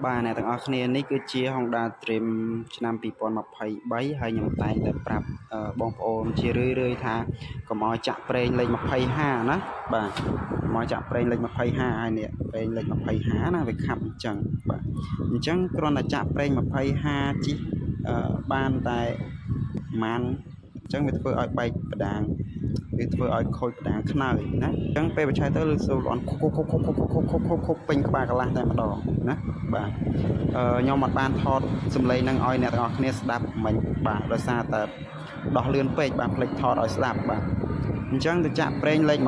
បាទអ្នកទាំងអស់គ្នានេះគឺជា Honda Dream ឆ្នាំ2023ហើយខ្ញុំតែងតែប្រាប់បងប្អូនជារឿយៗថាកុំឲ្យចាក់ប្រេងលេខ25ណាបាទកុំឲ្យចាក់ប្រេងលេខ25ហើយនេះប្រេងលេខ25ណាវាខាប់អញ្ចឹងបាទអញ្ចឹងគ្រាន់តែចាក់ប្រេង25ជិះបានតែប្រហែលអញ្ចឹងវាធ្វើឲ្យបែកប្រដាងវាធ្វើឲ្យខូចប្រដាងខ្នើយណាអញ្ចឹងពេលបញ្ឆេះទៅឬសូលអន់ខុកខុកខុកខុកខុកខុកខុកខុកពេញក្បាលកន្លះតែម្ដងណាបាទខ្ញុំអត់បានថតសំឡេងនឹងឲ្យអ្នកទាំងអស់គ្នាស្ដាប់មិញបាទដោយសារតែដោះលឿនពេកបាទភ្លេចថតឲ្យស្ដាប់បាទអញ្ចឹងទៅចាក់ប្រេងលេខ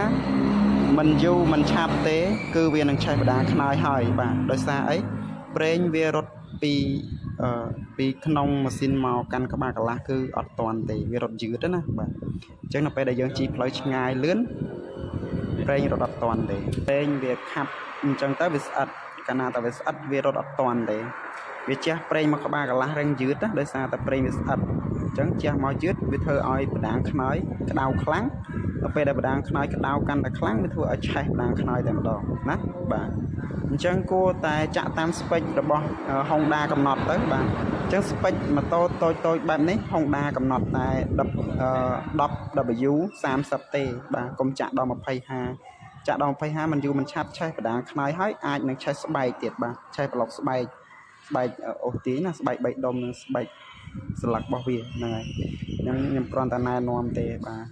25មិនយូរមិនឆាប់ទេ គឺវានឹងឆេះបដាខ្នើយហើយបាទដោយសារអីប្រេងវារត់ពីអឺពីក្នុងម៉ាស៊ីនមកកាន់ក្បាលកន្លះគឺអត់តាន់ទេវារត់យឺតណាបាទអញ្ចឹងនៅពេលដែលយើងជិះផ្លូវឆ្ងាយលឿនប្រេងរត់អត់តាន់ទេប្រេងវាខាប់អញ្ចឹងទៅវាស្អិតកាលណាតែវាស្អិតវារត់អត់តាន់ទេវាជះប្រេងមកក្បាលកន្លះរឹងយឺតណាដោយសារតែប្រេងវាស្អិតអញ្ចឹងជះមកយឺតវាធ្វើឲ្យបដាងខ្នើយក្តៅខ្លាំងដល់ពេលដែលបដាងខ្នើយក្តៅកាន់តែខ្លាំងវាធ្វើឲ្យឆេះបដាងខ្នើយតែម្ដងណាបាទអញ្ចឹងគួរតែចាក់តាម spec របស់ Honda កំណត់ទៅបាទអញ្ចឹង spec ម៉ូតូតូចតូចបែបនេះ Honda កំណត់តែ10 10W 30ទេបាទកុំចាក់ដល់25ចាក់ដល់25មិនយូរមិនឆាប់ឆេះបដាងខ្នើយហើយអាចនឹងឆេះស្បែកទៀតបាទឆេះប្លុកស្បែកស្បែកអូសទាញណាស្បែក3ដុំនិងស្បែកស្លឹករបស់វាហ្នឹងហើយខ្ញុំគ្រាន់តែណែនាំទេបាទ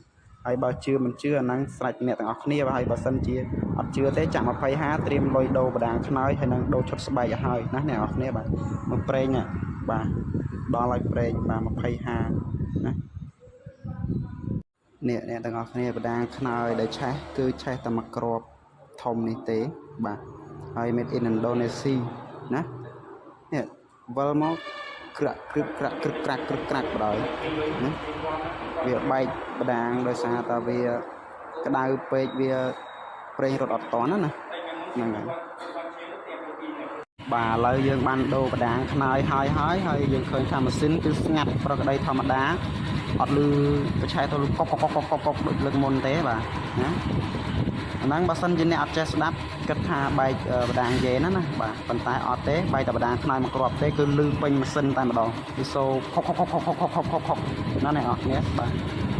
ហើយបើជឿមិនជឿអាហ្នឹងស្រេចអ្នកទាំងអស់គ្នាបាទហើយបើសិនជាអត់ជឿទេចាក់25ត្រៀមលុយដូរបដាងខ្នើយហើយនឹងដូរឈុតស្បែកឲ្យហើយណាអ្នកទាំងអស់គ្នាបាទមកប្រេងបាទដល់ឲ្យប្រេងបាទ25ណានេះអ្នកទាំងអស់គ្នាបដាងខ្នើយដែលឆេះគឺឆេះតែមួយគ្រាប់ធំនេះទេបាទហើយ made in Indonesia ណានេះវិលមកក្រាក់ក្រឹបក្រាក់ក្រឹបក្រាក់ក្រឹបក្រាក់បណ្ដោយណាវាបែកបដាងដោយសារតែវាក្តៅពេកវាប្រេងរត់អត់តន់ណាហ្នឹងហើយបាទឥឡូវយើងបានដូរបដាងខ្នើយហើយហើយហើយយើងឃើញថាម៉ាស៊ីនគឺស្ងាត់ប្រក្តីធម្មតាអត់លឺប្រឆែទៅលឺកុកកុកកុកកុកកុកដូចលើកមុនទេបាទណាអាហ្នឹងបើសិនជាអ្នកអត់ចេះស្ដាប់គិតថាបែកបដាងយេណាណាបាទប៉ុន្តែអត់ទេបែកតែបដាងខ្នើយមួយគ្រាប់ទេគឺលឺពេញម៉ាស៊ីនតែម្ដងគឺសូខុកខុកខុកខុកខុកខុកខុកណាអ្នកនរគ្នាបាទឥ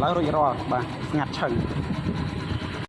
ឡូវរួចរាល់បាទស្ងាត់ឈឹង។